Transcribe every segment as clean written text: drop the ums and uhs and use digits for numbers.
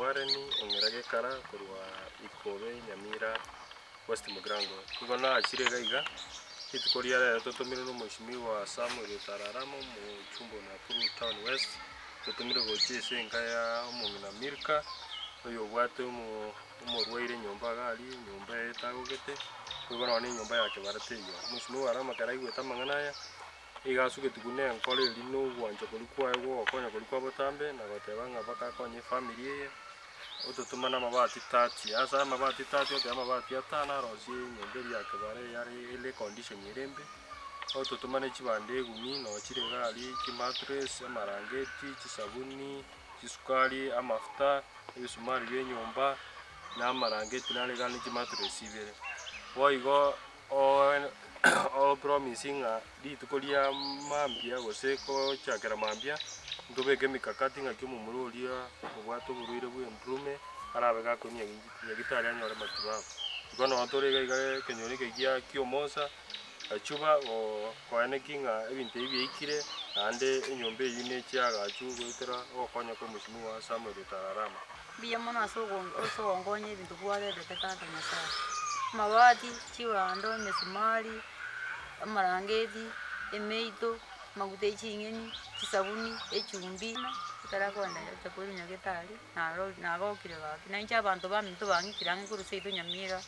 Warren Ong'era Gekara korwa Ikobe, Nyamira, West Mugirango. Nigo nachire iga iga, rituko ria rero totomirwe na omweshimiwa Samuel Otararama omochumba o Nakuru Town West, totomirwe gochia ase enka ya omong'ina Milka, oyobwate omo omorwaire nyomba iga aria, enyomba eye etagogete, nigo nonye na enyomba ya kebara teiyo. Omweshimiwa Arama ekero aigwete amang'ana aya, Nigo asugetigwe buna enkoro eria na ogwancha koria kwaye gw'ogokonya koria kwa botambe, na goteba ng'a mpaka akonye efamiri eye, ototoma namabati thirty. Ase amabati thirty oteba amabati atano arosie enyomba eria ya kebare eyare ere econdition ere embe, ototoma ne chibando egumi noo chire iga aria, chimattress, amarangeti, chisabuni, chisukari, amafuta, ebisumari bia enyomba, na amarangeti nare iga ne chimattress ibere. Boigo. Opromise ng'a rituko ria mambia gose gochakera mambia, ntobeke emikakati ng'aki omomura oria obwate oborwaire bwa endurume arabe gakonya nyagitari anyore matibabu. Igo noo tore iga iga ekenyoro eke gia kiomosa, Gachuba koeneki ng'a ebinto ebi biaikire, naende enyomba eyio nechi agachwe goetera ogokonya kwa Omosimiwa Samuel Otararama. Mbuya mono ase ogonkonya ebinto kwarentete Tata Nyasae, amabati, chibando, emesumari, amarangeti, emeito, amaguta e ching'eni, chisabuni, echumbi. Ekero akogenda gocha korwa nyagetari, naro nagokire gaki, na inche abanto baminto bang'ikire ang'e korwa seito Nyamira,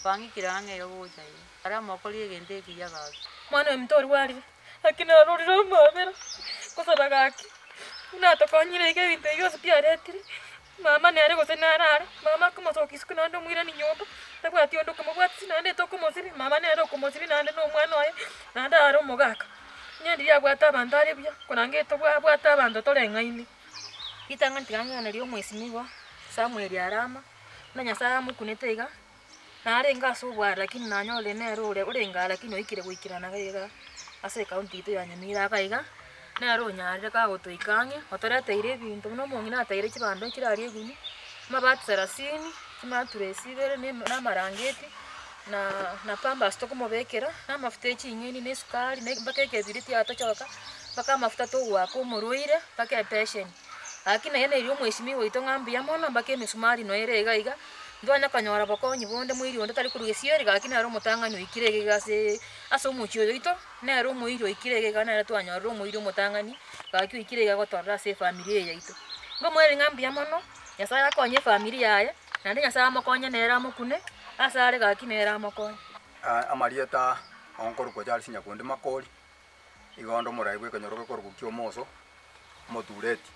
bang'ikire ang'e iga gocha iga, ara mokorie egento ekiya gaki. Omwana ominto orwarire. Naki narorire omobere, gosaba gaki, buna atokonyire iga ebinto ebi bionsi biaretire, mama nere gose narare, mama akomosokia isiko naende omoirani nyomba, tabwati onde okomobwatisia naende tokomosibia, mama nere okomosibia naende na omwana oye, naende are omogaka. Onye riria abwate abanto are buya, koranga etobwa abwate abanto toreng'aini. Ritang'ani tiga ng'iranerie omwesimigwa Samuel Arama, buna Nyasaye amokunete iga. Narenge ase obware lakini nanyorire nere ore orenge aa lakini oikire goikerana iga iga ase ecounty yaito ya Nyamira iga iga, nere onyarire kagotoika ang'e, otoreteire ebinto buna omong'ina ateire chibando chirari eguni, amabati sarasini, chimaturesi ibere na eme na amarangeti, na na pampers tokomobekera, na amafuta ya ching'eni na esukari na mpaka ekebiriti atochoka, mpaka amafuta togoaka omorwaire, mpaka epesheni. Lakini naende nairia omweshimiwa oito ng'a mbuya mono mpaka emesumari noyo ere iga iga, ntwanya konyora bokonyi bonde moiri onde tari korwa gesieri gaki nere omotang'ani oikire iga iga aseee ase omochie oyo oito, nere omoiri oikire iga iga nere twanyorire omoiri omotang'ani, gaki oikire iga gotorora ase efamiri eye yaito. Ngomoereria ng'a mbuya mono, Nyasaye akonye efamiri yaye, naende Nyasaye amokonye nere amokune, ase are gaki nere amokonye. Amarieta onkorokwa Charles Nyakundi Makori, Igo onde omorai bw'ekenyoro gekorokwa ki'omoso, omotureti.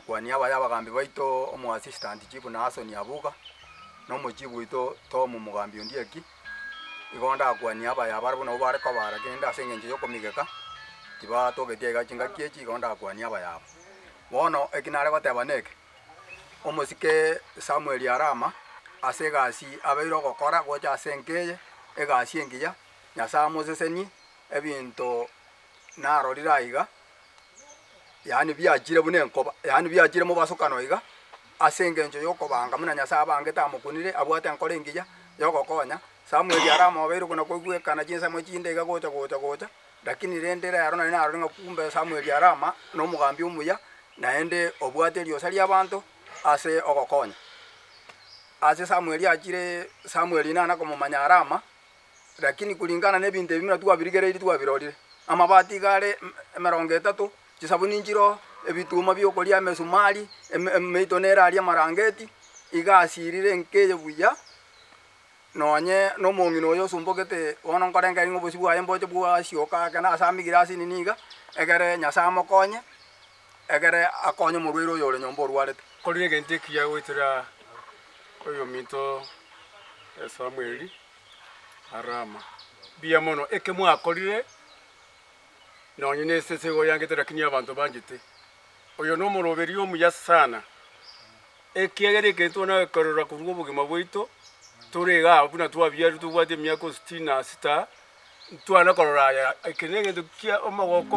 Kwania abaye abagambi baito omo assistant chief Naason Abuga, na omochief oito Tom Omogambi Ondieki, igo ndakwanie abaye abarabwo nabo bare kobara kende ase eng'encho yokomigeka, tibatogeti aiga chingaki echi igo ndakwanie abaye aba. Bono eki nare goteba neke, omosike Samuel Arama, ase egasi abeire ogokora gocha ase enka eye, egasi engiya, Nyasae amosesenie, ebinto narorire aiga, yaani biachire buna enkoba, yaani biachire mobasokano iga, ase engencho ya okobanga buna Nyasae abangete amokunire, abwate enkoro engiya ya ogokonya. Samuel are amobeire buna koigwekana chinsemo chinde iga gocha gocha gocha, lakini rende rero nari narorire ng'a kumbe Samuel are ama na omogambi omuya, naende obwate eriosa riabanto ase ogokonya. Ase Samuel achire, Samuel nana komomanya are ama. Lakini kulingana nebinto ebi buna twabirigereirie twabirorire, amabati iga are emerongo etato, chisabuni nchiroo, ebituma biokoria emesumari, eme emeito nere aria amarangeti, iga asirire enka eye buya, nonye na omong'ina oyo osumbokete bono nkorengereria ng'a obosio bwaye mboche bwasioka ake na ase amigire ase nini iga, egere Nyasaye amokonye, egere akonye omorwaire oyo ore nyomba orwarete. Korire egento ekiya goetera oyominto Samueli. Arama. Mbuya mono eke mwakorire, nonye nesese igo yangete lakini abanto banchete. Oyo nomoroberi omuya sana, ekiagera egento nakorora korwa obogima bwaito, tore igaa buna twabiarwe tobwate emiaka o sitini na sita, ntwana korora aya, eke negento kia omogoko.